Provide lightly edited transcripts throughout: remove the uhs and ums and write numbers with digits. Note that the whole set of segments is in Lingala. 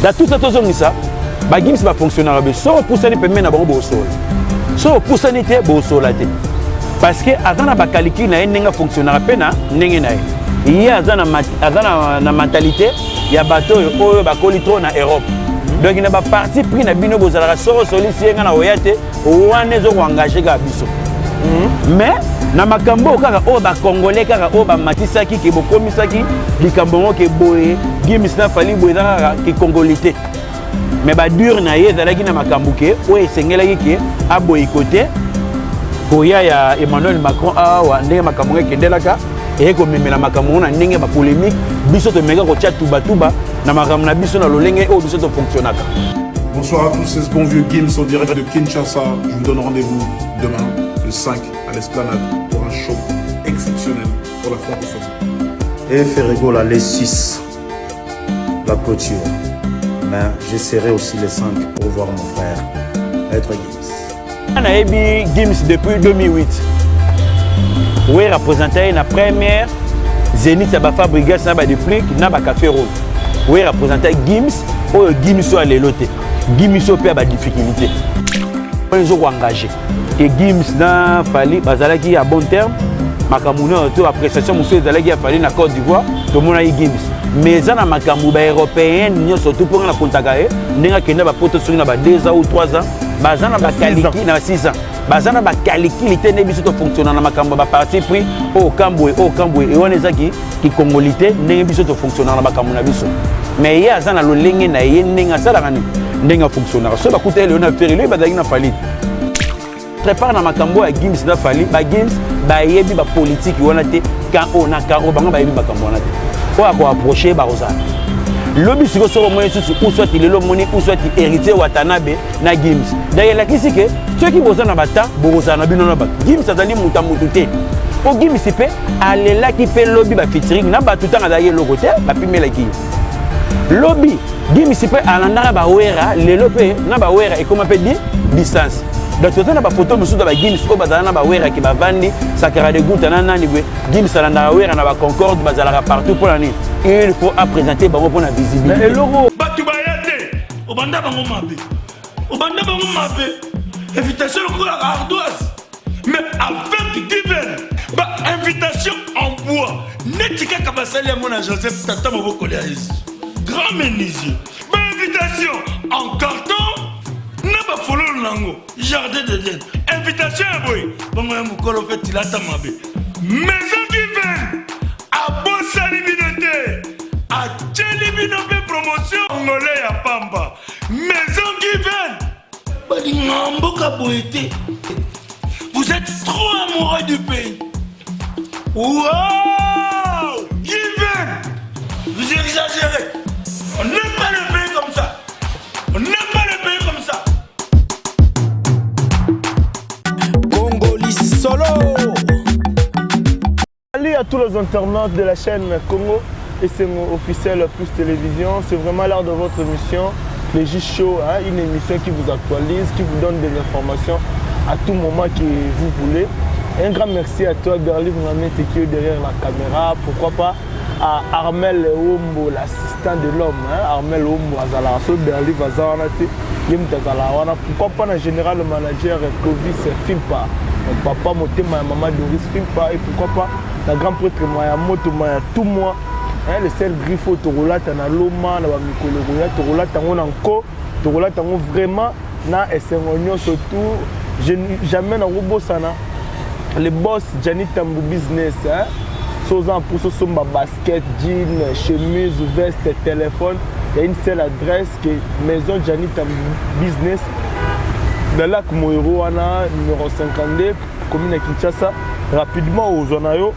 Da tout ça tozongisa bagims bafonctionnaka be soki opusani pembeni na bango bosola, soki opusani te bosola te, parce que aza na bakalikili na ye ndenge afonctionnaka mpe na ndenge na ye. Ye aza na, aza na mentalité ya bato oyo oyo bakoli trop na Europe. Donc na baparti pris na bino bozalaka, soki osolisi ye, nga na oya te, wana ezokoengage kaka biso. Mais na makambo oyo kaka oyo bacongolais kaka oyo bamatisaki ke bokomisaki likambo yango ke boye Gims na Fally boye, eza kaka kikongoli te. Mais badure na ye ezalaki na makambo ke oyo esengelaki ke aboyi te koya ya Emmanuel Macron awa, ndenge makambo ngo ekendelaka, eye komemela makambo ngo na ndenge ya bapolémique. Biso tomeka kotia tubatuba na makambo na biso na lolenge oyo biso tofonctionnaka. Bonsoir à tous, c'est ce bon vieux Gims en direct de Kinshasa. Je vous donne rendez-vous demain, le 5, à l'Esplanade, pour un show exceptionnel pour la francophonie. Et Ferre Gola, les 6, la clôture. Mais je serai aussi les 5 pour voir mon frère, Maître Gims. Nayebi Gims depuis 2008. Oyo représente ye na première Zénith ya baFabregas na baDeplick na baCafé Rose. Oyo représente Gims, oyo Gims oyo alelo te, Gims oyo mpe ya badifficulté oyo ezokoengage ke Gims na Fally bazalaki ya bon terme. Makambo nyonso to appréciation mosusu ezalaki ya Fally na Côte d'Ivoire, tomonaki Gims. Mais eza na makambo baeuropéenne nyonso tu mponga na kontaka ye ndenge akende bapoto, soki na ba 2 ans ou 3 ans, baza na bakaliki na 6 ans, baza na bakalikili te nde biso tofonctionna na makambo ya baparti pris oyo kambwe oyo kambwe ewana ezaki kikongoli te, ndenge biso tofonctionnaka na makambo na biso. Mais ye aza na lolenge na ye ndenge asalaka nini, ndenge afonctionnaka. So bakuta ye lelo na Ferre, loyi bazalaki na Fally prépare na makambo ya Gims na Fally. Bagims bayebi bapolitike wana te, kan oyo na kan oyo bango bayebi makambo wana te. Oyo akoapproche bakozala lobi sikoyo, soki omoni susu ou soit lelo omoni ou soit Héritier Watanabe na Gims, donc elakisi ke soki boza na bata bokozala na bino na bato. Gims azali moto ya motu te, mpo Gims mpe alelaki mpe lobi bafeaturing na bato ntango azalaki eloko te, bapimelaki ye. Lobi Gims mpe alandaka bawera, lelo mpe na bawera ekóma mpe di distance. Donc toza na bafoto mosusu ya bagims oyo bazala na baweraki, bavandi Sakara de Guta na nani boye. Gims alandaka Wera na baconcorde, bazalaka partout. Mpo na nini? Il faut aprésente bango mpo na visibilité. Eloko Bato baya te, obanda bango mabe, obanda bango mabe, invitation lokola ardoise. Mais avec Given, bainvitation en bois neti kaka basali yango na Joseph, tata mobokoli ya Yesu, grand menuisier, bainvitation en carton na bafololo nango, jardin d'Eden, invitation ya boye bongo ya mokolo mpe tilata mabe. Maison Given abosani bino te, atieli bino mpe promotion ngole ya pamba. Maison Given balinga mboka boye te. Vous êtes trop amoureux du pays. Wow, Given, vous exagérez. On n'aime pas le pays comme ça, on n'aime pas le pays comme ça. Congoli solo. Salut à tous les internautes de la chaîne Congo Esengo officiel plus télévision. C'est vraiment l'heure de votre émission, le J-Show, hein, une émission qui vous actualise, qui vous donne des informations à tout moment que vous voulez. Un grand merci à toi, Berly Ngamete, qui est derrière la caméra. Pourquoi pas à Armel Ombo, l'assistant de l'homme. Hein? Armel Ombo, azala, so Berly aza wana te, ye moto azala wana. Pourquoi pas na général manager Clovis Fimpa, papa motema ya mama Doris Fimpa. Et pourquoi pas na grand prêtre Maya Moto Maya tout moi, hein, le seul griffe oyo tokolata na loma na bamikolo koya, tokolata yango na nko, tokolata yango vraiment na esengo nyonso. Tout je jamais nakobosana le boss Gianni Tambu Business, hein? So oza na mposa osomba basket, jean, chemise, veste, téléphone, il y a une seule adresse que maison Gianni Tambu Business na lac Moero wana, numéro 52, commune ya Kinshasa. Rapidement ozwa na yo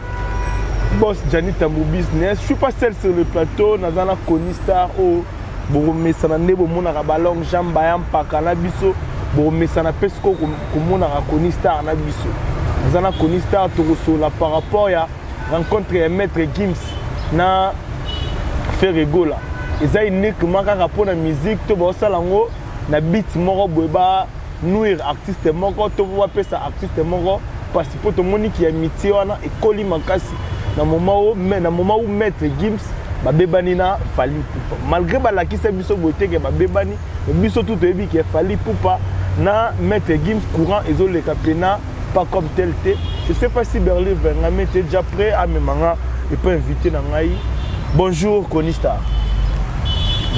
boss Gianni Tambu Business. Je suis pas seul sur le plateau, naza na Koni Star oyo bokomesana nde bomonaka balongue jambe ya mpaka na biso, bokomesana mpe sikoyo komonaka Koni Star na biso. Naza na Koni Star, tokosola par rapport ya rencontre ya Maître Gims na Ferre Gola. Eza uniquement kaka mpona musique to baosala yango na bit moko boye ba nuire artiste moko to po bapesa artiste moko pasi? Mpo tomoniki ya amitié wana ekoli makasi na moment où, na moment où Maître Gims Babebani na Fally Ipupa. Malgré balakisa biso boye te ke babebani, mais biso tout toyebi ke Fally Ipupa na Maître Gims courant ezoleka pena pas comme tel te. Je sais pas si Berlin Vengame était déjà prêt à memanga et peut inviter na ngai. Bonjour Kony Star.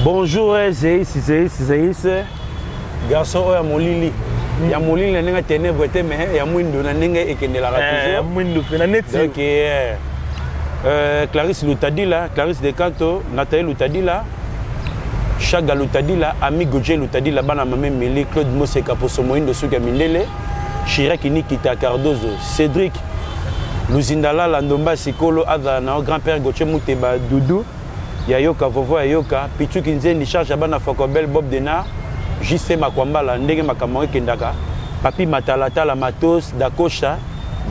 Bonjour Zeis Zeis Zeis garçon oyo ya molili ya molili na ndenge ténèbre te, mais ya mwindo na ndenge ekendelaka toujours. Mwindo mpe na neti. Donc Clarisse Lutadila, Clarisse Decanto, Nathalie Lutadila, Chaga Lutadila, Ami Godje Lutadila, bana mame Meli, Claude Moseka Poso Moindo suki ya mindele, Chirac Nikita Cardozo, Cédric Luzindalala Ndomba Sikolo azala na grand-père Gauthier Muteba Doudou Yayoka Vovo Yayoka Pichuki Nzendi charge ya bana Fokobel Bob Denar JC Makwambala ndenge makambo ekendaka Papi Matalatala Matos Dakosha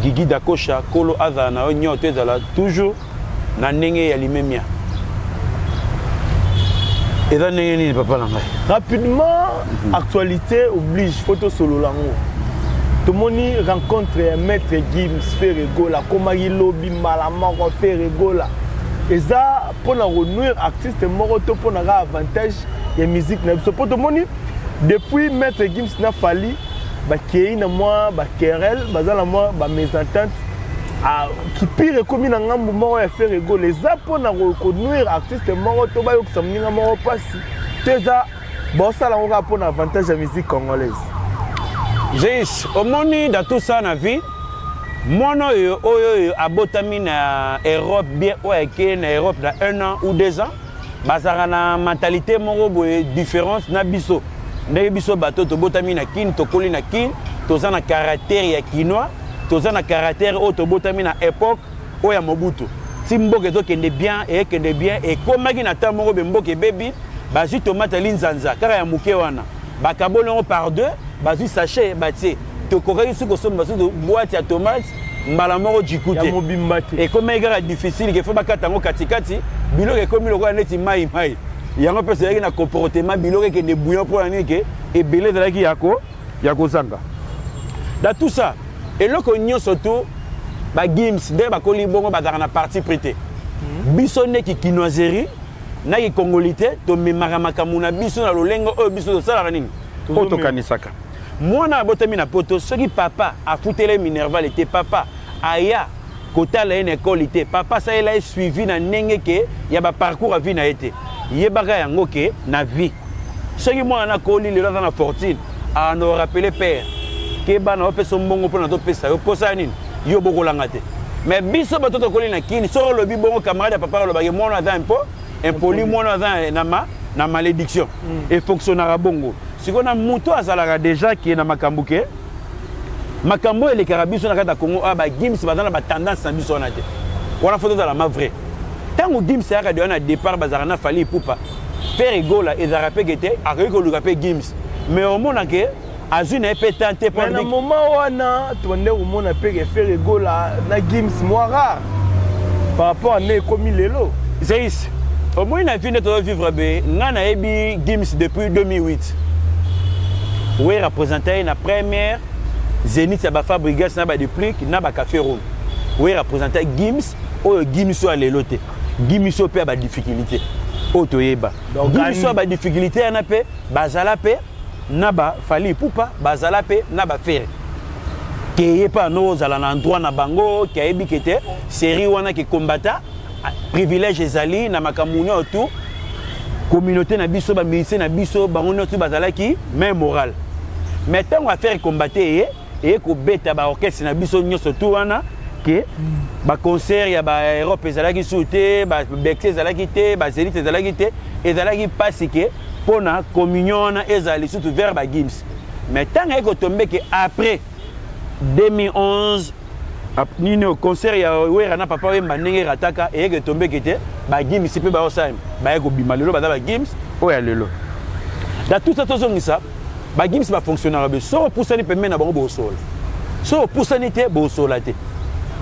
Gigi Dakosha Kolo azala na yo nyonso ezala toujours na ndenge ya limemia. Eza ndenge nini, papa na ngai? Rapidement, actualité oblige, faut tosolola yango. Tomoni rencontre ya Maître Gims, Ferre Gola, akomaki lobi mbala moko. Ferre Gola eza mpona konuire artiste moko to mpona ka avantage ya musique na biso? Mpo tomoni depuis Maître Gims na Fally bakei na mwa baquerelle, baza na mwa bamésentente kipire, ekomi na ngambu moko ya Ferre Gola. Eza mpona konuire artiste moko to bayokisa moninga moko mpasi to eza bosala yango kaka mpona avantage ya musique congolaise? Zeis, omoni, dans tout ça na vie, mwana oyo abotami na Europe bien, oyo ake na Europe na un an ou 2 ans, bazalaka na mentalité moko boye différence na biso. Ndenge biso bato tobotami na Kine, tokoli na Kine, toza na caractère ya kinois, toza na caractère oyo tobotami na époque oyo ya Mobutu. Ti mboka ezokende bien, eyekende bien, ekomaki na ntango moko be mboka ebebi. Bazwi tomate linzanza kaka ya moke wana, bakaboli yango par deux, bazwi sachet batie. Tokokaki soki kosomba soki boîte ya tomate mbala moko jiku ya te. Mobimba te. Ekomaki kaka difficile ke faut bakata yango katikati. Biloko ekomi lokola neti mai mai. Yango mpe ezalaki na comportement, biloko ekende bouillon. Mpo na nini ke ebele ezalaki ya kozanga? Dans tout ça, eloko nyonso tu bagims nde bakoli bongo, bazalaka na parti pris te. Biso nde kikinoiserie na kikongoli te, tomemaka makambo na biso na lolenge oyo biso tosalaka nini, oyo tokanisaka. Mwana abotami na Poto, soki papa afutela ye minerval te, papa aya kotala ye na ekole te, papa asalela ye suivi na ndenge ke ya baparcours ya vie na ye te, yebaka yango ke na vie, soki mwana nakoli lelo aza na fortune, ando rappeler père ke bana opesa mbongo mpona topesa yo posa ya nini, yo bokolanga te. Mais biso bato tokoli na Kini, soki olobi bongo, camarade ya papa alobaki mwana aza impo impoli, mwana aza na malédiction. Efonctionnaka bongo. Sikoyo na moto azalaka déjà ke na makambo ke makambo oyo elekaka biso na kati ya Congo oyo, bagims baza na batendance na biso wana te. Wana faut tozala ma vrai. Ntango Gims ayaka deya na départ, bazalaka na Fally Ipupa. Ferre Gola ezalaka mpe ke te akoki koluka mpe Gims, mais omona ke azwi na ye mpe temps te. Mais na moment wana tobande komona mpe ke Ferre Gola na Gims mwa rare par rapport à nde ekomi lelo. Zeis, omoni, na vie nde tozovivre be. Ngai nayebi Gims depuis 2008. Oye représente ye na première Zénith ya bafabrigas na badeplique na bacafé Rome. Oye représente Gims oyo, Gims oyo ya lelo te, Gims oyo mpe ya badifficulté oyo toyeba. Gims oyo ya badifficulté wana mpe bazala mpe na baFally Ipupa, bazala mpe na baFerre ke ye mpe ano ozala na endroit na bango ke ayebi ke te série wana ke kombata privilège ezali na makambo nyonso tu. Communauté na biso, bamusicien na biso, bango nyonso bazalaki même moral. Mais ntango affaire kombate eye, eye kobeta baorchestre na biso nyonso tu wana ke baconcert ya baEurope ezalaki su te, baBercy ezalaki te, baZénith ezalaki te. Ezalaki mpasi ke mpona communion wana ezala lisusu vers bagims. Mais ntango aye kotombe ke après 2011 nini, concert ya Wera na Papa Wemba, ndenge erataka, eyeke etombeki te. Bagims mpe baosalema, baye kobima lelo, baza bagims oyo ya lelo. Dans tout ça, tozongisa bagims bafonctionnaka be. Soki opusani pembeni na bango, bosola. Soki opusani te, bosola te,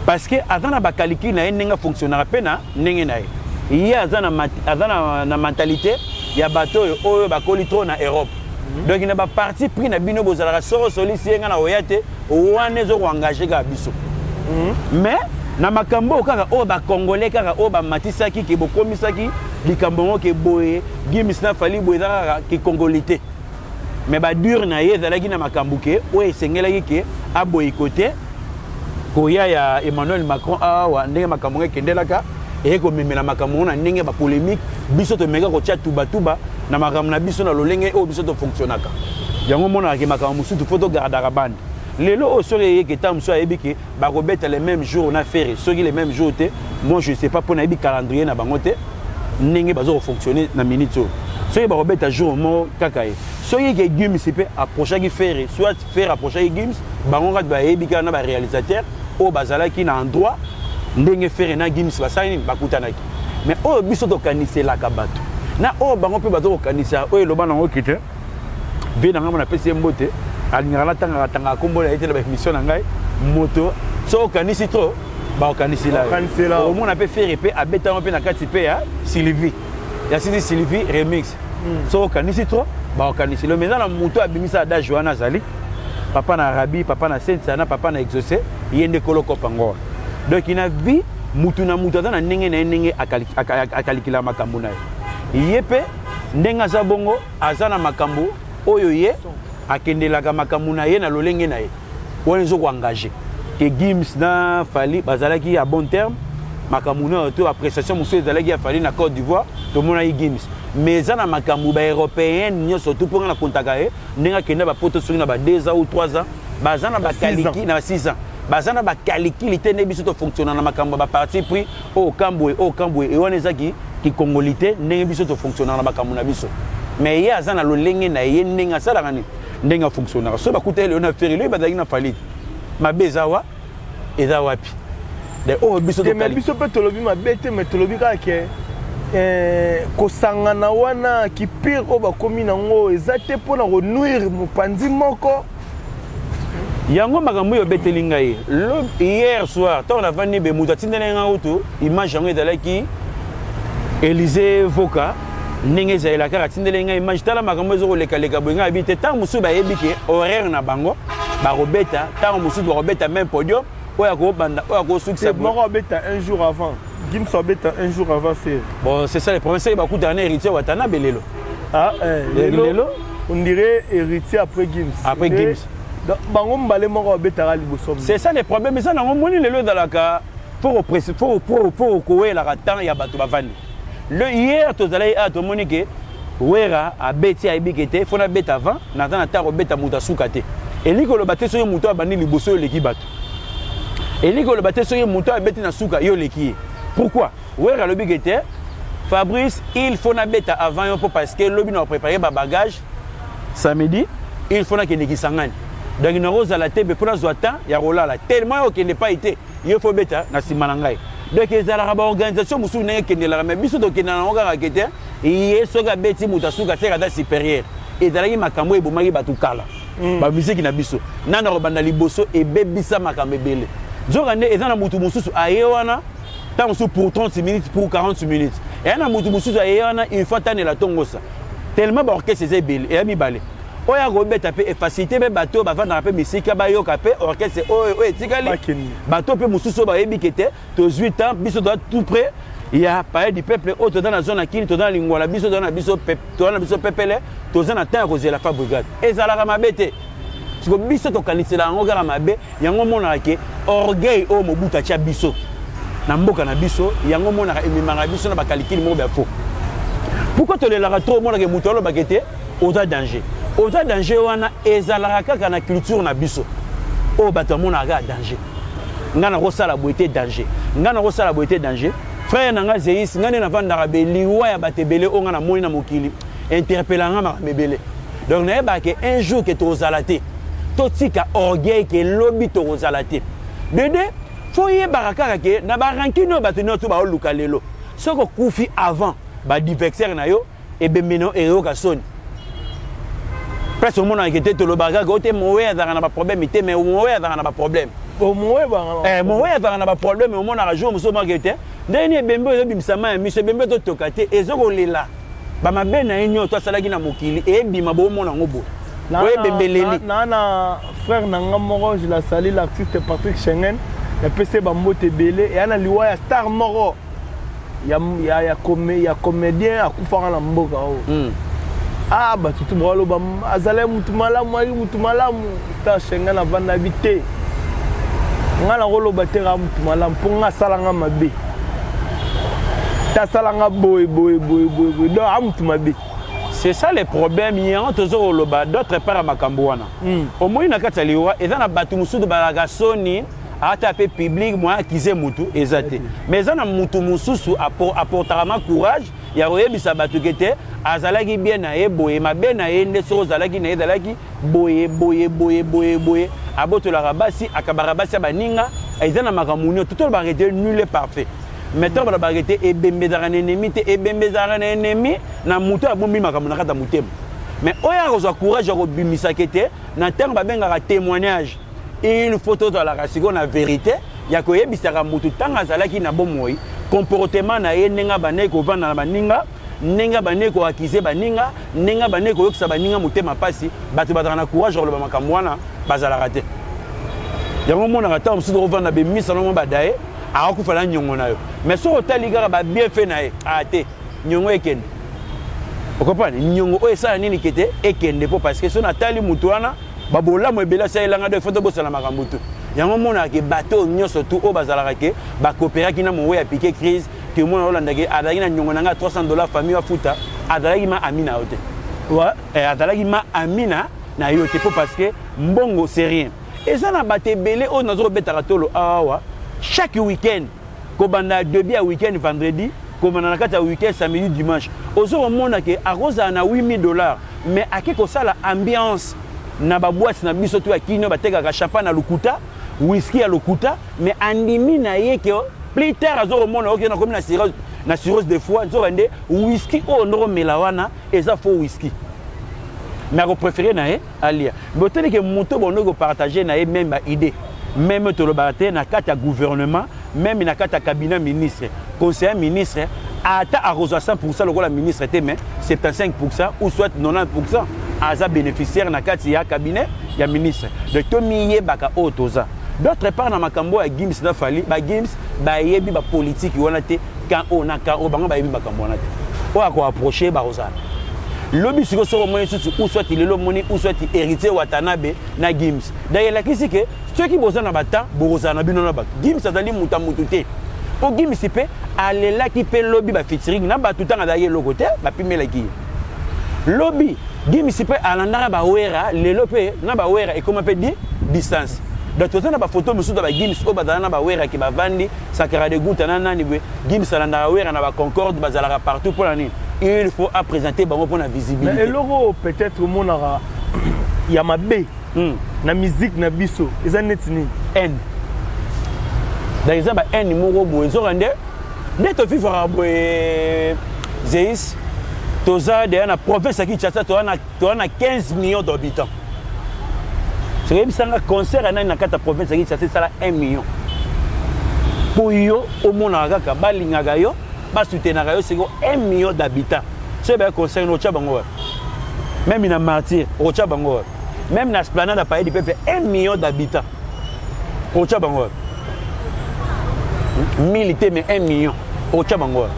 parce que aza na bacalcul na ye, ndenge afonctionnaka mpe na ndenge na ye. Ye aza na mentalité ya bato oyo bakoli trop na Europe. Donc na baparti pris na bino bozalaka, soko osolisi ye, nga na oya te wana, ezokoengage kaka biso. Mais Na makambo oyo kaka oyo bacongolais kaka oyo bamatisaki ke bokomisaki likambo yango ke boye Gims na Fally boye, eza kaka kikongoli te, mais badure na ye ezalaki na makambo ke oyo esengelaki ke aboyikote koya ya Emmanuel Macron awa. Ndenge makambo ngo ekendelaka, eye komemela makambo ngo na ndenge ya bapolémique. Biso tomeka kotia tubatuba na makambo na biso na lolenge oyo biso tofonctionnaka. Yango omonaka ke makambo mosusu fo togardaka bande. Lelo oyo soki eyeke, ntango mosusu ayebi ke bakobeta le même jour na Ferre, soki le même jour te, moi je sais pas, mpo nayebi calendrier na bango te, ndenge baza kofonctionne na minute oyo. Soki bakobeta jour moko kaka ye, soki ke Gims mpe approchaki Ferre, soit Ferre approchaki Gims, bango kaka bayebi kaka na baréalisateur oyo bazalaki na endroit ndenge Ferre na Gims basali nini, bakutanaki. Mais oyo biso tokaniselaka bato na oyo bango mpe baza kokanisa, oyo eloba nango kite vie na ngai mo napesi ye mbote, alingaka natangaka tangaka nkombo na ye te na baémission na ngai. Moto soki okanisi trop, bakokanisela yo. Omona mpe Ferre mpe abetango mpe na kati mpe ya Sylvie, ya sisi Sylvie remix. Soki okanisi trop, bakokanisela yo. Mais eza na moto abimisa adage wana, azali papa na Rabi, papa na Sensa na papa na Exaucé, ye nde kolokopa ngo. Donc na vie, mutu na mutu aza na ndenge na ye, ndenge akalikila makambo na ye. Ye mpe ndenge aza bongo, aza na makambo oyo ye akendelaka makambo na ye na lolenge na ye wana. Ezokoengage ke Gims na Fally bazalaki ya bon terme. Makambo na oyo to baprestation mosusu ezalaki ya Fally na Côte d'Ivoire, tomonaki Gims. Mais eza na makambo baeuropéenne nyonso tu, mponga na kontaka ye ndenge akenda bapoto, soki na ba 2 ans ou 3 ans, baza na bakaliki na ba 6 ans, baza na bakalikili te nde biso tofonctionna na makambo ya baparti pris oyo kambwe oyo kambwe e wana. Ezaki kikongoli te ndenge biso tofonctionnaka na makambo na biso. Mais ye aza na lolenge na ye ndenge asalaka nini, ndenge afonctionnaka. Soki bakuta ye lelo na Ferre, loyi bazalaki na Fally, mabe eza wa eza wapi? Oyo biso biso mpe tolobi mabe te, mais tolobi kaka ke kosangana wana kipire oyo bakomi nango eza te mpona konuire mopanzi moko. Yango makambo oyo obeteli ngai hier soir, ntango navandi be, moto atindeli ngai kutu image yango, ezalaki Élysée Voka. Ndenge ezalela kaka, atindeli ngai image, tala makambo ezokolekaleka boye. Ngai abi te, ntango mosusu bayebi ke horaire na bango bakobeta, ntango mosusu bakobeta même podium, oyo akobanda, oyo akosukisa. Moko abeta un jour avant, Gims abeta un jour avant Ferre. Bon, c'est ça le problème, c'est bakutana na Héritier Watanabe lelo. Ah, eh, lelo on dirait Héritier après Gims. Après Gims. Bango mbale moko babetaka liboso. C'est ça le problème. Eza nango moni lelo ezalaka faut kowelaka temps ya bato bavandi. Le hier tozalaki awa, tomoni ke Wera abeti, ayebi ke te, fo nabeta avant, naza na ntango kobeta moto asuka te. Elingi koloba te soki moto abandi liboso, oyo oleki bato. Elingi koloba te soki moto abeti na suka, yo oleki ye. Pourquoi Wera alobi ke te, Fabrice, il faut nabeta avant yo, mpo parce que lobi na préparer babagage, samedi il faut nakende Kisangani, donc nakozala te mpe mpo nazwa temps ya kolala tellement yo okende pai te, yo fo beta na nsima na ngai. Donc ezalaka baorganisation mosusu ndenge ekendelaka, mais biso tokendaka nango kaka ke te, ye soki abeti moto asuka te, aza supérieur. Ezalaki makambo ebomaki bato kala. Bamiziki na biso nani akobanda liboso ebebisa makambo ebele. Nzoka nde eza na motu mosusu aye wana ntango mosusu pour 30 minutes, pour 40 minutes, eya na motu mosusu aye wana une fois tanela tongosa tellement baorchestre eza ebele, eya mibale oyo akobeta mpe efacilité mpe bato oyo bavandaka mpe misika bayoka mpe orchestre oyo oyo etikali. Bato mpe mosusu oyo bayebi ke te, tozwi temps, biso toza tout près ya Palais du Peuple oyo, toza na zone ya Kini, toza na Lingwala, biso toza na biso, toza na biso pepele, toza na temps ya kozela fa brigade. Ezalaka mabe te. Siko biso tokanisela yango kaka mabe. Yango omonaka ke orgueil oyo Mobutu atia biso na mboka na biso, yango omonaka ememaka biso na bakalikili moko ya faux. Pourquoi tolelaka trop? Omonaka moto alobaka te oza danger, oza danger. Wana ezalaka kaka na culture na biso oyo bato bamonaka kaka danger. Ngai nakosala boye te, danger. Ngai nakosala boye te, danger. Frère na ngai Zeis, ngai nde navandaka beliwa ya bato ebele oyo ngai namoni na mokili, interpela nga makambo ebele. Donc nayebaka ke un jour ke tokozala te. Totika orgueil ke lobi tokozala te. Dede fo yebaka kaka ke na barankine oyo bato nyonso baoluka lelo, soki okufi avant badivexaire na yo, ebembe na yo eyoka soni. Place omonaka ke te, tolobaka kaka o te, mowe azalaka na baproblème te, mais mowe azalaka na baproblème. Mowe azalaka na baproblème. Omonaka jour mosusu omonaka te ndenge nini ebembe oyo ezobimisa mai ya miso, ebembe totoka te, ezokolela bamabe na ye nyonso asalaki na mokili, eyebima boomona yango boye oyo ebembeleli. Na frère na nga moko, je la salue, l'artiste Patrick Schengen. Napesi ye bambote ebele. Eya na liwa ya star moko ya, ya, ya, come, ya comédien akufaka na mboka oyo. Ah, bato tu bakoloba azalaki mutu malamu, ayaki mutu malamu. Star Schengen avanda bi te. Nga nakoloba te kaka mutu malamu mpo nga asala nga mabe. Te asala nga boye boye boye boye boye. Donc a mutu mabe. C'est ça le problème, yango tozo koloba d'autre part ya makambo wana. Omoni na kati ya liwa eza na bato mosusu balaka soni ata pe public moyen akize mutu eza te. Mais eza na mutu mosusu apportaka ma courage ya koyebisa bato ke te azalaki bien na ye boye, mabe na ye nde soki ozalaki na ye ezalaki boye boye boye boye boye, abotolaka basi, akabaka basi ya baninga, eza na makambo nyonso. Tolobaka ete nul est parfait. Mais ntango balobaka ete ebembe ezalaka na ennemi te, ebembe ezalaka na ennemi na moto abombi makambo na kati ya motema. Mais oyo akozwa courage ya kobimisa ke te na ntango babengaka témoignage, il faut tozalaka sikoyo na vérité ya koyebisaka motu ntango azalaki na bomoi, comportement na ye, ndenge abandaki kovanda na baninga, ndenge abandaki koakize baninga, ndenge abandaki koyokisa baninga motema mpasi. Bato bazalaka na courage ya koloba makambo wana bazalaka te. Yango omonaka ntango mosusu okovanda bemisa no mwa badaye akokufa na nyongo na yo, mais soki otali kaka babienfait na ye, a te nyongo ekende. Okopane nyongo oyo esala nini kete ekende mpo parce que so natali motu wana babolamu ebele asalelanga, do ifo tobosana makambo tu. Yango omonaka ke bato oyo nyonso tu oyo bazalaka ke bakooperaki na mowe ya piqué crise ke omona olandaki azalaki na nyongo na ngai $300 famille afuta, azalaki ma ami na yo te. Eh, azalaki ma ami na yo te mpo parce que mbongo c'est rien. Eza na bato ebele oyo nazo kobetaka tolo awa chaque week-end, kobanda début ya week-end vendredi, kobanda na kati ya week-end samedi, dimanche, ozo komona ke akozala na $8000, mais ake kosala ambiance na baboîte na biso to ya kino, batekaka champagne na lokuta, whisky ya lokuta, mais andimi na ye ke plus tard azo komona oke nakomi na cirrhose, na cirrhose de foie. Nzoka nde whisky oyo ndokomela wana eza faux whisky, mais akopréféré na ye alia. Mais otali ke moto bondo kopartage na ye même baidée, même tolobaka te na kati ya gouvernement, même na kati ya cabinet ministre, conseiller ministre, ata akozwa 100 lokola ministre te, mais 75 ou soit 90 aza bénéficiaire na kati ya cabinet ya ministre. Donc tomiyebaka oyo toza. D'autre part, na makambo ya Gims na Fally, bagims bayebi bapolitike wana te, kan oyo na kan oyo bango bayebi makambo wana te. Oyo akoapproche bakozala lobi sikoyo, soki omoni susu ou soit lelo omoni ou soit Héritier Watanabe na Gims, donc elakisi ke soki boza na batemps bokozala na bino na bato. Gims azali moto ya motu te, mpo Gims mpe alelaki mpe lobi bafeaturing na bato ntango azalaki eloko te, bapimelaki ye lobi. Gims mpe alandaka bawera, lelo mpe na bawera ekóma mpe di distance. Donc toza na bafoto mosusu ya bagims oyo bazala na bawera ke bavandi Sakara de Guta na nani boye. Gims alandaka wera na baconcorde, bazalaka partout. Mpo na nini? Il faut aprésenter bango mpo na visibilité. Eloko oyo peut-être omonaka ya mabe na musique na biso eza neti nini? Haine. Donc eza ba haine moko boye, nzoka nde nde tovivaka boye. Zeis toza deya na province ya Kinshasa, toza na 15 millions d'habitants. Soki oyebisanga concert ya nani na kati ya province ya Kinshasa esala 1 million, mpo yo omonaka kaka balingaka yo, basoutenaka yo, siko 1 million d'habitants soki baya concert no, otya bango wapi? Même na Martyr okotya bango wapi? Même na Esplanade ya Palais du Peuple, 1 million d'habitants okotya bango wapi? Mille te, mais 1 million okotya bango wapi?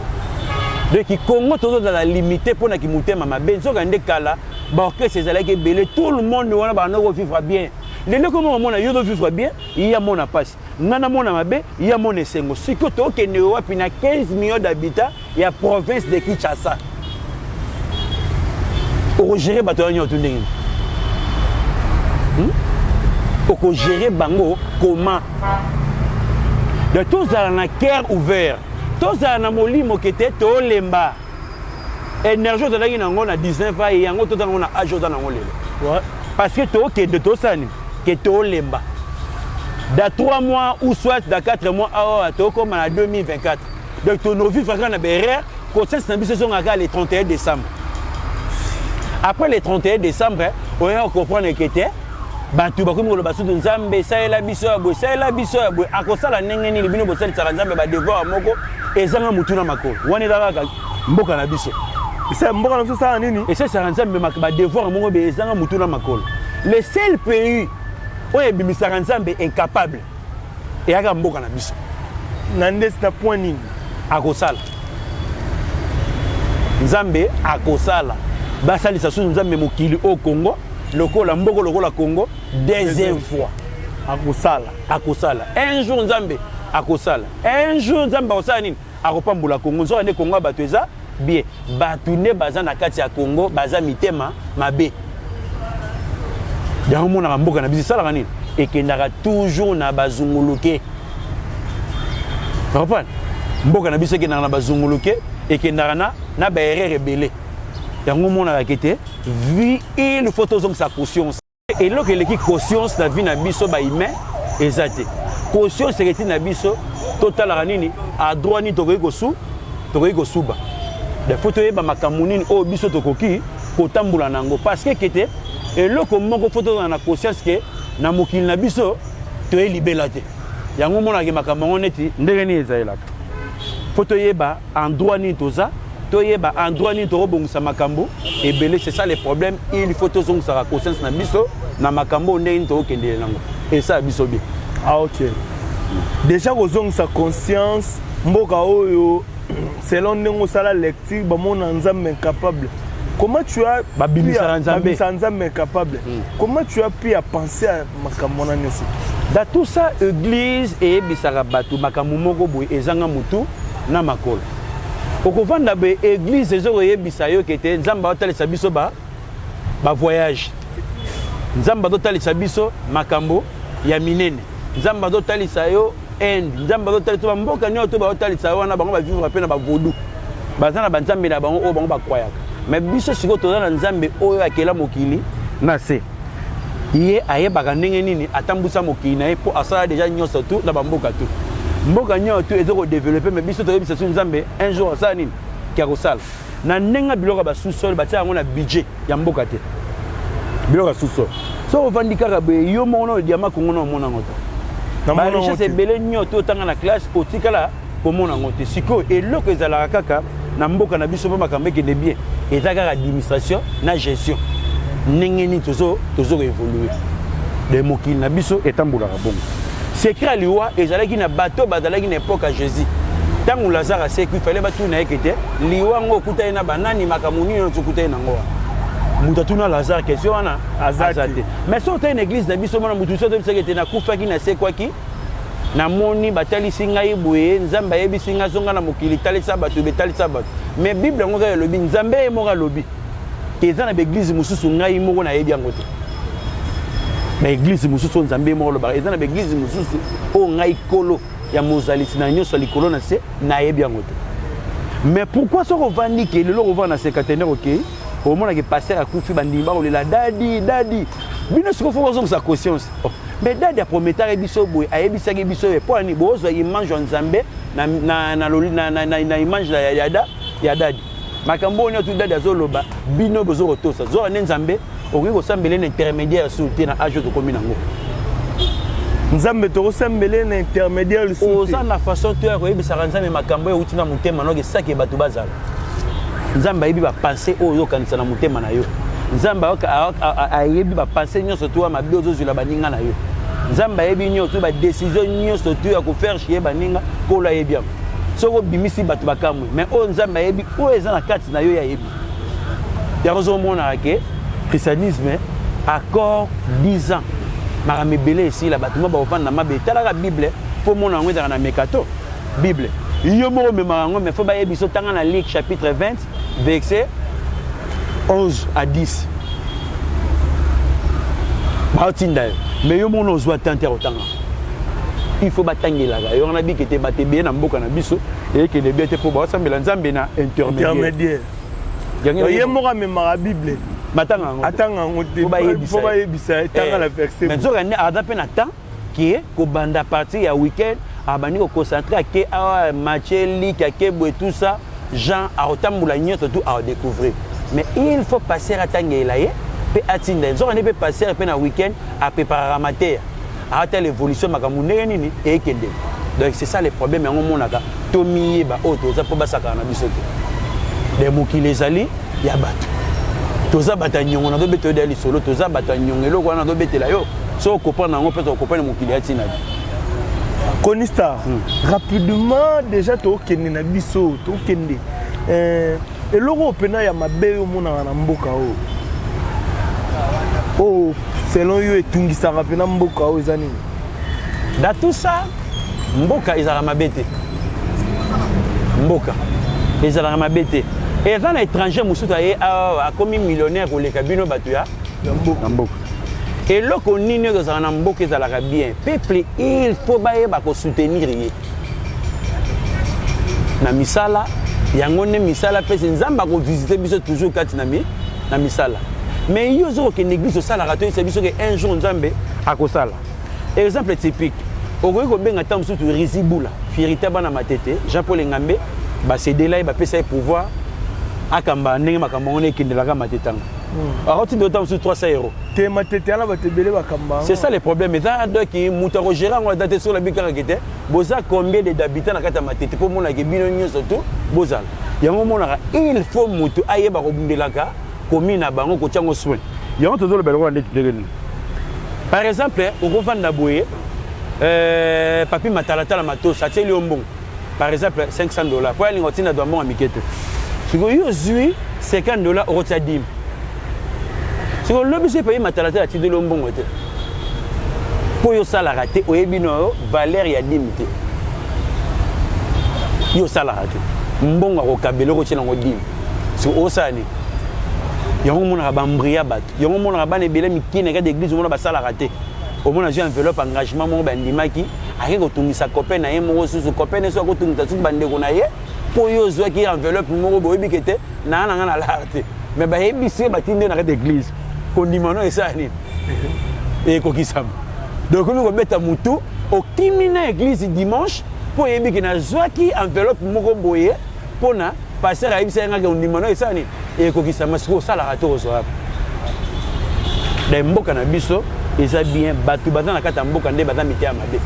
Donc Congo tozozala limité mpona kimotema mabe. Nzoka nde kala baorchestre ezalaki ebele, tout le monde wana banda kovivre bien. Lelo komo omona yo ozovivre bien, ye amona mpasi, ngai namona mabe, ye amona esengo. Sikoyo tokende wapi na 15 millions d'habitants ya province de Kinshasa? Okogere bato wana nyonso ndenge nini? Okogere bango comment? Donc tozala na cœur ouvert, tozala na molimo ke te tolemba. Énergie ozalaki nango na 19 ans, yango toza nango na age oza nango lelo, parce que tokende tosala nini ke tolemba da 3 mois ou soit da 4 mois awa tokóma na 2024. Donc tonovivre kaka na baerreur. Conscience na biso ezongaka le 31 décembre. Après le 31 décembre, oya comprendre ke te bato bakomi koloba sutu Nzambe esalela biso ya boye, esalela biso ya boye. Akosala ndenge nini? Bino bosalisaka Nzambe badevoir moko ezanga motu na makolo wana, eza kaka mboka na biso. Mboka na biso esala nini? Esalisaka Nzambe badevoir moko be ezanga motu na makolo. Le seul pays oyo ebimisaka Nzambe incapable. Eyaka mboka na biso. Na ndesi na point nini? Akosala. Nzambe akosala. Basalisa susu Nzambe mokili au Congo lokola mboko lokola Congo deuxième fois. Akosala. Akosala. Un jour Nzambe akosala. Un jour Nzambe akosala nini? Akopambola Congo. Nzoka nde Congo ya bato eza bien. Bato nde baza na kati ya Congo baza mitema mabe. Yango monaka mboka na biso esalaka nini? Ekendaka toujours na bazunguluke. Comprendre? Mboka na biso ekendaka na bazunguluke, ekendaka na na ba erreur ebele. Yango monaka kete vie il faut tozongisa conscience. Eloko eleki conscience na vie na biso ba humain eza te. Conscience eketi na biso totalaka nini a droit nini tokoki kosu tokoki kosuba. Il faut toyeba makambo nini oyo biso tokoki kotambola na yango parce que kete eloko moko faut tozala na conscience ke na mokili na biso toye libela te. Yango omonaka makambo yango neti ndenge nini ezalelaka. Faut toyeba endroit nini toza, toyeba endroit nini tokobongisa makambo ebele. C'est ça le problème, il faut tozongisaka conscience na biso na makambo oyo ndenge nini tokokendele nango esala biso bien. Ah, ok. Déjà kozongisa conscience mboka oyo selon ndenge osala lecture bamona Nzambe incapable. Comment tu as Babimisaka Nzambe. Babimisaka Nzambe incapable. Comment tu as pu à penser à makambo wana nyonso? Dans tout ça, église eyebisaka bato makambo moko boye ezanga mutu na makolo. Okovanda boye église ezokoyebisa yo kete Nzambe aotalisa biso ba ba voyage. Nzambe azotalisa biso makambo ya minene. Nzambe azotalisa yo Inde. Nzambe azotalisa ba mboka nyonso to baotalisa yo wana bango ba vivre pe na ba vaudou. Baza na ba nzambe na bango oyo bango ba croyaka. Mais biso sikoyo toza na Nzambe oyo akela mokili na se. Ye ayebaka ndenge nini atambusa mokili na ye po asala deja nyonso tu na ba mboka tu. Mboka nyonso tu ezo ko developper mais biso toyebisa su Nzambe un jour asala nini? Kia kosala. Na ndenge ya biloko ya ba sous-sol batia yango na budget ya mboka te. Biloko ya sous-sol. Soki ovandi kaka boye yo moko na diamant Congo na omona yango te. Ba richesse ebele nyonso to otanga na classe otikala komona yango te. Sikoyo eloko ezalaka kaka na mboka na biso mpo makambo ekende bien eza kaka administration na gestion. Ndenge nini tozo tozo évoluer. De mokili na biso etambolaka bongo. Secret ya liwa ezalaki na bato bazalaki na époque ya Jésus. Ntango Lazare asekwi, fallait batuna ye kete liwa yango okutani na banani, makambo nini nyonso okutani nango wana. Moto atuna Lazare question wana aza te. Mais soki otali na église na biso mona moto mosusu azobisaki ete nakufaki nasekwaki, namoni batalisi ngai boye, Nzambe ayebisi ngai zonga na mokili, talisa bato, betalisa bato. Mais Bible yango kaka elobi, Nzambe ye moko alobi eza na baeglise mosusu ngai moko nayebi yango te. Baeglise mosusu oyo Nzambe ye moko alobaka eza na baeglise mosusu oyo ngai kolo ya mozalisi na nyonso ya likolo na se nayebi yango te. Mais pourquoi soki ovandi ke lelo okovanda na cinquantenaire okei omonake pasteur akufi bandimi bakolela dadi dadi bino sikoyo fo bozongisa conscience. Oh, mais dadi aprometaki biso boye, ayebisaki biso ye mpo nini bozwa image ya Nzambe na, na, na, na, na, na, na image ya, ya, ya, ya dadi. Makambo oyo nyonso dadi azoloba bino bozo kotosa zoka nde Nzambe okoki kosambela na intermédiaire sur te na age oyo tokomi nango. Nzambe tokosambela na intermédiaire lisusu te. Oza na façon to ya koyebisaka Nzambe makambo oyo euti na motema noki esaki bato bazala. Nzambe ayebi ba pensée oyo ozokanisa na motema na yo. Nzambe ayebi ba pensée nyonso to ya mabe ozozwila baninga na yo. Nzambe ayebi nyonso ba décision nyonso to ya kofaire chier baninga, Nkolo ayebi yango. Soki obimisi bato bakamwe, mais oyo Nzambe ayebi oyo eza na kati na yo ye ayebi. Yango ozomonaka ke christianisme accord 10 ans makambo ebele esila bato mwa bakofanda na mabe. Talaka Bible mpo omona yango ezalaka na mekato. Bible yo moko omemaka yango, mais fo bayebi so tanga na Luc chapitre 20 verset 11 à 10 baotinda yo, mais yo moko ozwa temps te ya kotanga. Il faut batangelaka yo wana bike te bato ebele na mboka na biso eyekende bien te mpo baosambela Nzambe na intermédiaire. Ye moko amemaka Bible batanga yango atanga yango te po bayebisa ye tanga la verset. Mais nzoka nde aza mpe na temps ke kobanda partir ya week-end abandi koconcentre ake awa Mathieu Luc ake boye tout ça Jean akotambola nyonso tout akodécouvrir, mais il faut passer atangela ye mpe atinda ye. Nzoka nde mpe passer mpe na week-end apreparaka mateya ata l'évolution makambo ndenge nini eyekende. Donc c'est ça le problème, yango omonaka tomiyeba oyo toza mpo basakaka na biso te. De mokili ezali ya bato, toza bato ya nyongo, nazobetela yo deya lisolo, toza bato ya nyongo, eloko wana nazobetela yo soki okomprendre yango mpe okomprendre mokili ya ntina te. Kony Star, rapidement déjà tokende na biso, tokende eloko oyo mpena ya mabe oyo omonaka na mboka oyo, oyo selon yo etungisaka mpena mboka oyo, eza nini? Dans tout ça, mboka ezalaka mabe te, mboka ezalaka mabe te. Eza na étranger mosusu aye awa, akomi millionnaire koleka bino bato ya ya mboka. Na mboka, eloko nini oyo ezalaka na mboka ezalaka bien? Peuple, il faut bayeba kosoutenir ye na misala. Yango nde misala mpesi Nzambe akovisite biso toujours kati na misala. Mais yo oza kokende église, osalaka, toyebisa biso ke un jour Nzambe akosala. Exemple typique, okoki kobenga ntango mosusu Risi Bula, fierité bana Matete, Jean Paul Engambe basedela ye, bapesa ye pouvoir akamba. Ndenge makambo yango ekendelaka Matete yango, akotinda ota mosusu 300 €. Te, Matete wana bato ebele bakamba. C'est ça le problème. Eza donc moto akogérer yango ata te. Soki olabi kaka ke te, boza combien de d'habitants na kati ya Matete mpo omonaka bino nyonso to bozala yango? Omonaka, il faut moto ayeba kobundelaka commune na bango, kotia yango soin. Yango tozoloba eloko ndeti ndenge nini? Par exemple, okovanda boye, papi Matalatala Matosa atieli yo mbongo, par exemple 500 $, po alinga otinda do mbongo ya mike te. Sikoyo yo ozwi 50 $, okotia dîme. Sikoyo lobi so epayi Matalatala atindeli yo mbongo te, mpo yo osalaka te, oyebi na yo valeur ya dîme te, yo osalaka te, mbongo akokabela, okotia nango dîme. Sikoyo osala nini? Yango omonaka bambria bato, yango omonaka bana ebele mike na kati église, omona basalaka te. Omona azwi enveloppe, engagement moko bandimaki, ake kotungisa copain na ye moko susu, copain ne so akotungisa susu bandeko na ye, mpo yo ozwaki enveloppe moko, boyebi ke te naa na nga na lar te, mais bayebisi ye, batindi ye na kati église, kondima no esala nini? Ekokisama. Donc okomi kobeta motu, okimi na église dimanche mpo oyebi ke nazwaki enveloppe moko boye mpona pasteur ayebisa ye ngaki ondima no esala nini? Ekokisama. Sikoyo osalaka te, kozwa wapi? Da mboka na biso eza bien, bato baza na kati ya mboka nde baza miteya mabe.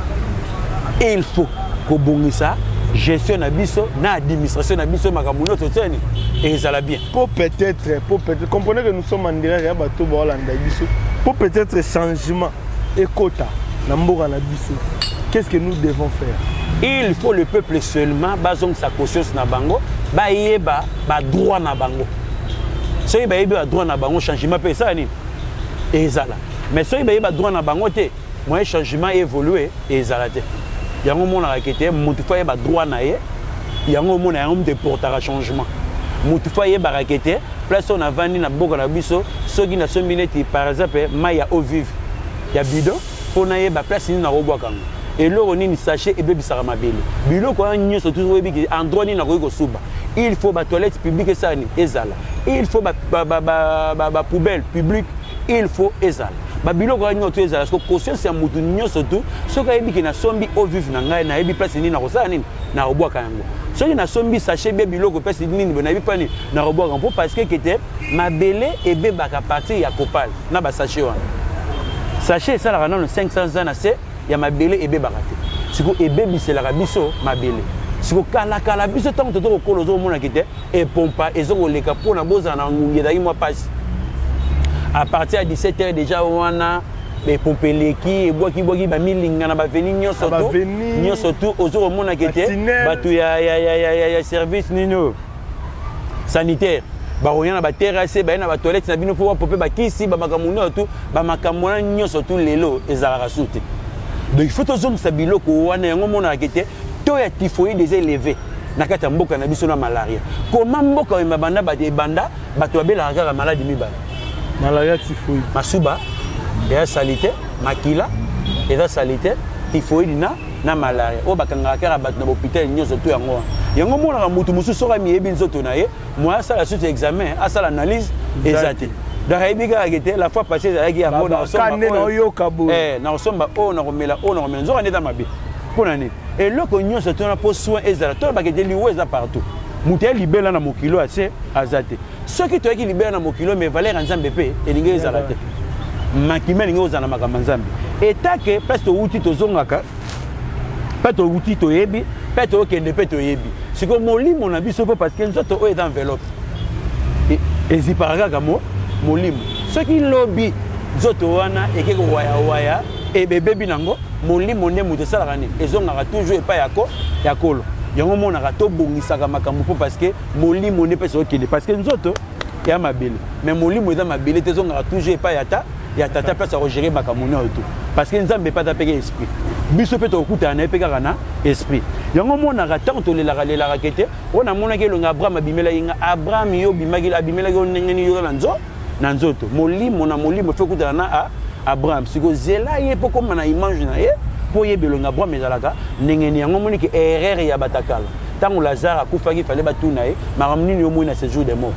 Il faut kobongisa gestion na biso na administration na biso, makambo nyonso tiani ezala bien. Po peut-être, comprenez que nous sommes en direct ya bato baolanda biso, po peut-être changement ekota na mboka na biso, qu'est-ce que nous devons faire? Il faut le peuple seulement bazongisa conscience na bango, bayeba badroit na bango. Soki bayebi badroit na bango, changement mpe esala nini? Ezala. Mais soki bayebi badroit na bango te, moyen changement évolue ezala te. Yango omonaka ke te, motu faut ayeba droit na ye. Yango omona, yango moto eportaka changement. Motu faut ayebaka ke te, place oyo navandi na mboka na biso, soki nasombi neti par exemple mai ya eau vive ya bidon, mpo nayeba place nini nakobwaka yango, eloko nini, sachet ebebisaka mabele, biloko wana nyonso tu, oyebi ke endroit nini nakoki kosuba. Il faut batoilette publique esala nini? Ezala. Il faut bapoubelle publique, il faut ezala. Babiloko wana nyonso ezala. Soki conscience ya motu nyonso tu, soki ayebi ke nasombi eau vive na ngai, nayebi place nini nakosala nini, nakobwaka yango. Soki nasombi sachet bie biloko, place nini boye, nayebi mpa nini nakobwaka, mpo parce que kete mabele ebebaka partir ya copal na basachet wana. Sachet esalaka nano 500 ans na se ya mabele, ebebaka te. Siko ebebiselaka biso mabele. Siko kalakala biso ntango toza kokola, ozokomonaki te epompa ezokoleka mpona bozala na ngungi, ezalaki mwa mpasi. À partir ya 17 heures déjà wana epompe eleki, ebwakibwaki bamilinga na baveni nyonso tu, nyonso tu. Ozokomonaki te bato ya service nini oyo sanitaire bakoya na baterrasse, baye na batoilette na bino mpo bapope bakisi bamakambo nyonso tu. Bamakambo wana nyonso tu lelo ezalaka su te. Donc il faut tozongisa biloko wana. Yango omonaka te taux ya typhoïde eza élevé na kati ya mboka na biso na malaria. Koma mboka oyo banda bato ebanda, bato babelaka kaka maladi mibale: malaria, typhoïde. Masuba eza saleté, makila eza saleté, typhoïde na malaria oyo bakangaka kaka bato na bahôpital nyonso to. Yango wana, yango omonaka motu mosusu soki amiyebi nzoto na ye, moye asala susu examen, asala analyse eza te. Donc ayebi kaka ke te, la fois passée ezalaki yango, nakosomba oyo, nakomela oyo, nakomela. Nzoka nde eza mabe. Mpo na nini? Eloko nyonso tona mpo soin ezala. Tolobaka ete liwa eza partout, moto ya libela na mokili oyo ase aza te. Soki toyaki libela na mokili oyo, mais valeur ya Nzambe mpe elingi ezala te, makima elingi kozala na makambo ya Nzambe. Etake place towuti, tozongaka mpe towuti, toyebi mpe tokende mpe toyebi. Sikoyo molimo na biso mpo, parce que nzoto oyo eza enveloppe, ezipaka kaka mo molimo. Soki lobi nzoto wana eke kowayawaya. Ebebebi nango molimo nde moto esalaka nini? Ezongaka toujours epai ya ya kolo. Yango omonaka tobongisaka makambo mpo parce que molimo nde mpesa okende, parce que nzoto ya mabele, mais molimo eza mabele te, ezongaka toujours epai ya ta ya tata, place akogérer makambo nyonso tout, parce que Nzambe epai aza mpeke esprit. Biso mpe tokokutana na ye mpe kaka na esprit. Yango omonaka ntango tolelaka lelaka kete oyo namonaki elongi Abraham abimelaki nga. Abraham yo obimaki, abimelaki yo ndenge nini? Yoka na na nzoto, molimo na molimo fe okutana na Abraham. Sikoyo zela ye mpo koma na image na ye, mpo oyeba elongi Abraham ezalaka ndenge nini. Yango omoniki erreur ya batakala. Ntango Lazare akufaki, fale batuna ye makambo nini omoi na séjour de mort.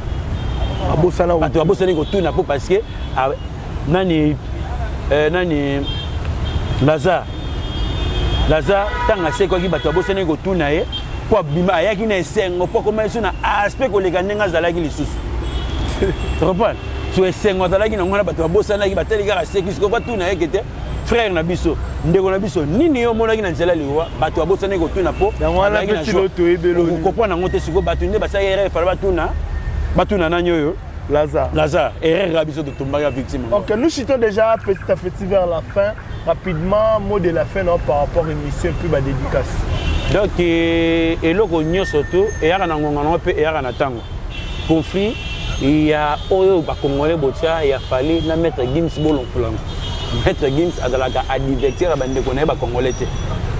Abosana. Bato babosani kotuna mpo parce que nani nani Lazare ntango asekwaki, bato babosani kotuna ye mpo abima, ayaki na esengo mpo akoma yesu na aspect koleka ndenge azalaki lisusu. Reprendre so esengo azalaki nango wana, bato babosanaki, batali kaka seki. Sikoyo batuna ye kete frère na biso, ndeko na biso, nini yo omonaki na nzela liwa? Bato babosani kotuna mpo comprendre yango te. Sikoyo bato nde basalaki erreur, fala batuna nani oyo? Lazare. Lazare, erreur ya biso, totombaki ya victime. Ok, nous chutons déjà petit à petit vers la fin. Rapidement, mot de la fin, non, par rapport à l'émission et puis ma dédicace. Donc eloko nyonso to eyaka na ngonga nango mpe eyaka na ntango. Conflit ya oyo bakongolais botia ya Fally na Maître Gims, bolonkolango. Maître Gims azalaka adivertir ya bandeko na ye bakongolais te.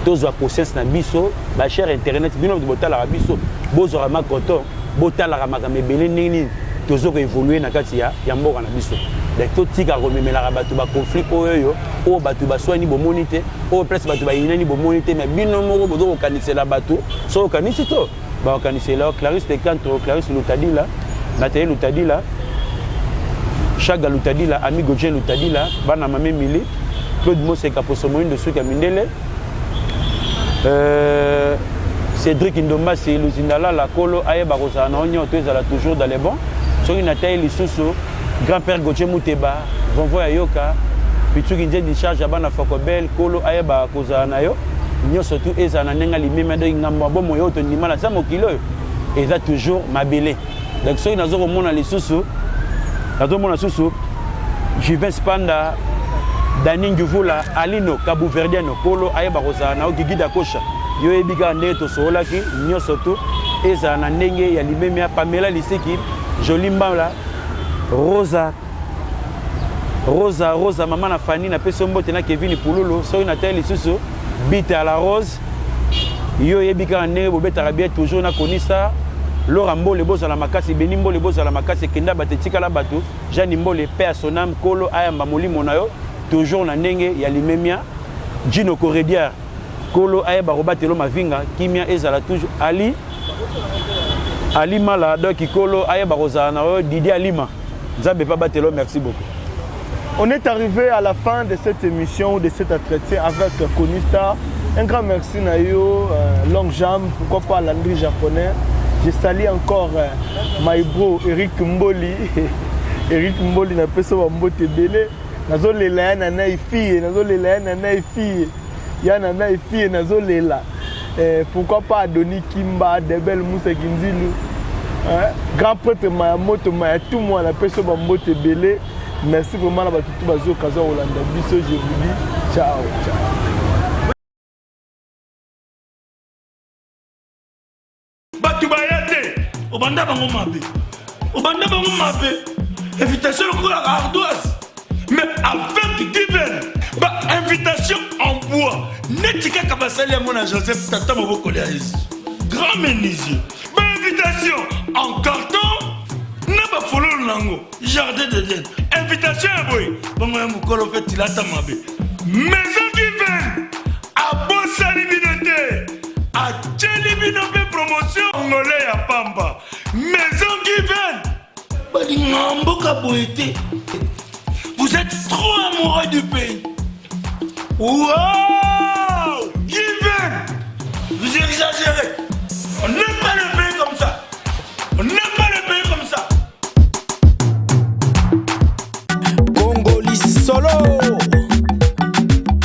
Tozwa conscience na biso, bachers internautes, bino botalaka biso, bozwaka makoto, botalaka makambo ebele ndenge nini tozo koévoluer na kati ya mboka na biso. Donc totikaka komemelaka bato baconflit oyo oyo bato baswani bomoni te, oyo place bato bayinani bomoni te, mais bino moko bozo kokanisela bato. So okanisi to bakokanisela. Clarisse Lecanto, Clarisse Lutadila, Nathalie Lutadila, Chaga Lutadila, Amigo Jen Lutadila, bana Mame Mili, Claude Moseka, Poso Moindo, suki ya mindele, Cédric Ndombasi Luzindalala, kolo ayeba kozala na onyo to ezala toujours dans les bons. Soki natayi lisusu grand-père Gauthier Muteba, Vonvo ya Yoka, Pituki Nzendi, charge ya bana Fokobel, kolo ayeba kozala na yo nyonso tu ezala na ndenge alimemi. Donc ngambo ya bomoi oyo tondima na sa mokili oyo eza toujours mabele. Donc soki nazo komona lisusu, nazomona lisusu Juvens Panda, Dani Nguvula, Alino Kabuverdiano, kolo ayeba kozala na yo. Gigi Dakosha, yo oyebi kaka ndenge tosololaki, nyonso tu ezala na ndenge ya limemia. Pamela Lisiki, Joli Mbala, Rosa Rosa Rosa, mama na Fani, napesi yo mbote na Kevin Pululu. Soki natali lisusu Bita ya la Rose, yo oyebi kaka ndenge bobetaka bien toujours na Konisa Lora Mbole, bozala makasi. Beni Mbole, bozala makasi. Ekenda bato, etikala bato. Jani Mbole, pe ya sonam, kolo ayamba molimo na yo toujours na ndenge ya limemia. Jino Corrediar, kolo ayeba kobatelo mavinga, kimia ezala toujours. Ali Ali Mala, donc kolo ayeba kozala na yo. Didi Alima, Nzambe pa batelo. Merci beaucoup. On est arrivé à la fin de cette émission ou de cet entretien avec Kony Star. Un grand merci Nayo, longue jambe, pourquoi pas Landry japonais. Je salue encore my bro Eric Mboli. Eric Mboli na peso ba mbote belé. Nazo lela ya nana ifie, nazo lela ya nana ifie. Ya nana ifie nazo lela. Pourquoi pas Adoni Kimba, Debel Moussa Kinzilu. Hein? Grand prêtre Mayamoto Mayatumwa na peso ba mbote belé. Merci vraiment na bato tu bazoka za kolanda biso. Je vous dis ciao ciao. Bato baya te, obanda bango mabe, obanda bango mabe, invitation lokola ardoise, mais avec given ba invitation en bois neti kaka basali yango na Joseph, tata mobokoli ya Yesu, grand menuisier. Bainvitation en carton na bafololo nango, jardin d'Eden, invitation ya boye bongo ya mokolo mpe tilata mabe. Maison Given abosani bino te, atieli bino mpe promotion ngole ya pamba. Maison Given balinga mboka boye te. Vous êtes trop amoureux du pays. Wow, Given, vous exagérez, on n'aime pas le